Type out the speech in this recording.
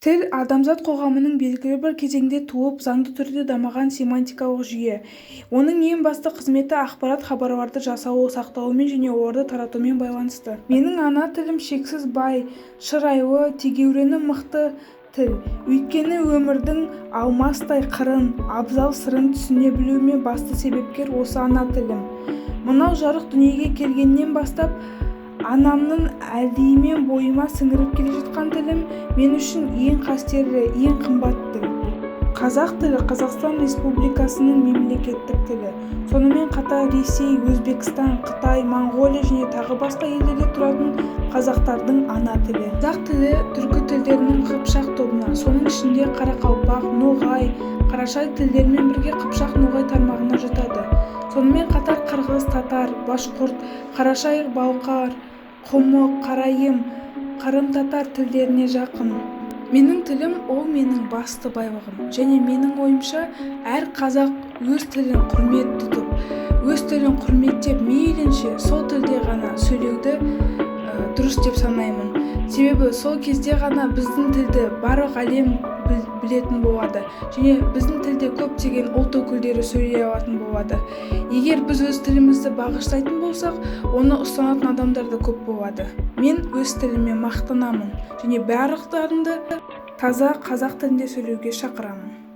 Тіл – адамзат қоғамының белгілі бір кезеңде туып, заңды түрде дамыған семантикалық жүйе. Оның ең басты қызметі ақпарат, хабарларды жасау, сақтаумен және оларды таратумен байланысты. Менің ана тілім шексіз бай, шырайлы, тегеуріні мықты тіл. Өйткені өмірдің алмастай қырын, абзал сырын түсіне білуіме басты себепкер осы ана тілім. Мынау жарық дүниеге келгеннен бастап анамның әлдиімен бойыма сіңіріп келе жатқан тілім мен үшін ең қастерлі, ең қымбат тіл. Қазақ тілі – Қазақстан Республикасының мемлекеттік тілі. Сонымен қатар Ресей, Өзбекстан, Қытай, Моңғолия және тағы басқа елдерде тұратын қазақтардың ана тілі. Қазақ тілі түркі тілдерінің қыпшақ тобына, соның ішінде қарақалпақ, ноғай, қарашай тілдерімен бірге қыпшақ-ноғай тармағына жатады. Сонымен қатар қырғыз, татар, башқұрт, қарашай, балқар, құмық, қарайым, қырым-татар тілдеріне жақын. Менің тілім – ол менің басты байлығым және менің ойымша, әр қазақ өз тілін құрмет тұтып, өз тілін құрметтеп, мейлінше сол тілде ғана сөйлеуді дұрыс деп санаймын. Себебі сол кезде ғана біздің тілді барлық әлем білетін болады және біздің тілде көптеген ұлт өкілдері сөйлей алатын болады. Егер біз өз тілімізді бағыштайтын болсақ, оны ұстанатын адамдар да көп болады. Мен өз тіліме мақтанамын және барлықтарыңды таза қазақ тілінде сөйлеуге шақырамын.